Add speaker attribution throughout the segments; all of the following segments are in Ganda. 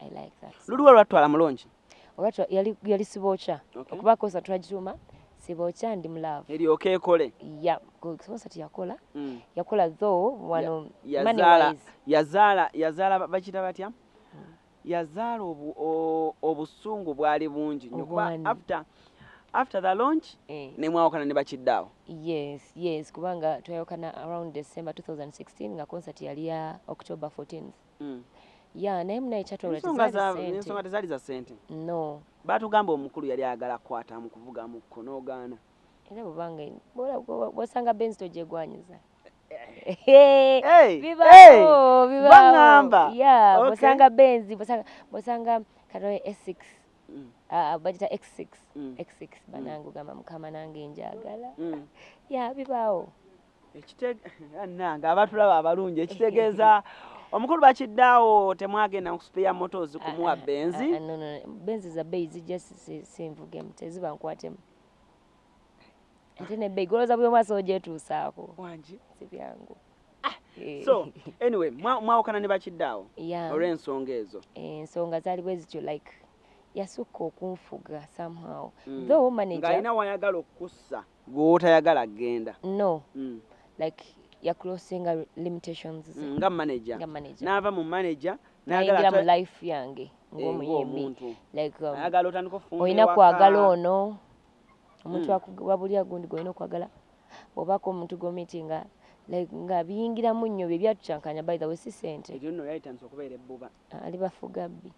Speaker 1: I like that.
Speaker 2: Luliwo lwatwala mulungi.
Speaker 1: Olwatwa yali Sibokya. Okuba concert twagituuma Sibokya Ndi mu Love.
Speaker 2: Eryoka ekole.
Speaker 1: Ya, concert yakola. Yakola though wano money
Speaker 2: Yazaala
Speaker 1: wise.
Speaker 2: Yazaala bakita batya, yazaala obusungu bwali bungi nnyo kuba
Speaker 1: Obwani.
Speaker 2: after the launch ne mwawukana ne bakiddaawo.
Speaker 1: Yes, kubanga twayawukana around December 2016 nga concert yali ya October 14th. Ya, naye munaye kyatwala
Speaker 2: Ensonga
Speaker 1: tezaali sente.
Speaker 2: Ensonga tezaali za ssente.
Speaker 1: No.
Speaker 2: Batugamba omukulu yali ayagala kukwata mu kuvuga mukko n'ogaana.
Speaker 1: Era bwobanga bwosanga Benz togyegwanyiza.
Speaker 2: Hey, hey,
Speaker 1: Bibaawo, bibaawo.
Speaker 2: Baŋŋamba.
Speaker 1: Yeah, bwosanga Benz, bwosanga kano S6, bagita X6, X6 banange ogamba, "Mukama, nange njagala." Ya, bibaawo.
Speaker 2: Nange abatulaba abalungi, ekitegeeza omukulu bakiddaawo temwagenda ku Spare Motors kumuwa
Speaker 1: Ah, ah,
Speaker 2: Benz?
Speaker 1: Ah, no, Benz za bbeeyi zijja sinvugemu, teziba nkwatemu, ate nebbeeyi golooza buli omu asobola ogyetuusaako.
Speaker 2: Wangi.
Speaker 1: Si byangu. Eh.
Speaker 2: So anyway, mwawukana ne bakiddaawo olw'ensonga ezo.
Speaker 1: Ensonga zaali bwe zityo, like yasukka okunfuga somehow. Though manager
Speaker 2: Ng'alina wayagala okukussa gw'otayagala genda.
Speaker 1: No, like yacrossinga limitations ze.
Speaker 2: Nga manager.
Speaker 1: Nga manager.
Speaker 2: N'ava mu manager
Speaker 1: nayingira mu
Speaker 2: n'ayagala
Speaker 1: life yange ng'omuyimbi.
Speaker 2: Ng'omuntu.
Speaker 1: Like
Speaker 2: ayagala otandika ofumba
Speaker 1: olina
Speaker 2: ewaka.
Speaker 1: Kwagala ono omuntu wabulya gundi gwolina okwagala obaako omuntu gwomitinga, like nga biyingiramu nnyo bye byatucankanya. By the way, si sente.
Speaker 2: Eryo nno lyalitandise okubeera ebbuba.
Speaker 1: Ali bafuga bbi.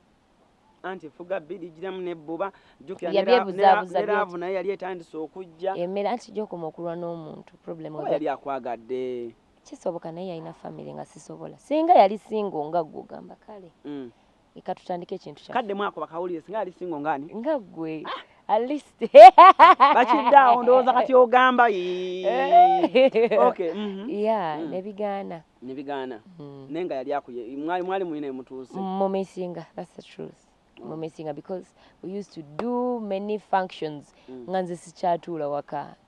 Speaker 2: Anti efuga bbi ligiramu n'ebbuba, jjukira.
Speaker 1: Yabyebuzaabuza.
Speaker 2: Ne love naye yali etandise okujja.
Speaker 1: Emmere anti gyokoma okulwa n'omuntu, problem
Speaker 2: Oba yali akwagadde?
Speaker 1: Kisoboka, naye yalina family nga sisobola. Singa yali single nga ggwe, ogamba kale eka tutandike ekintu kyaffe.
Speaker 2: Kadde mwako bakawulire, singa yali single ngani?
Speaker 1: Nga ggwe at least.
Speaker 2: Bakiddaawo ndowooza kati ogamba okay.
Speaker 1: Yeah, nebigaana.
Speaker 2: Nebigaana. Naye nga yali akuye, mwali mulina emutuuse.
Speaker 1: Mumisinga, that's the truth, mumisinga because we used to do many functions nga nze sikyatuula waka.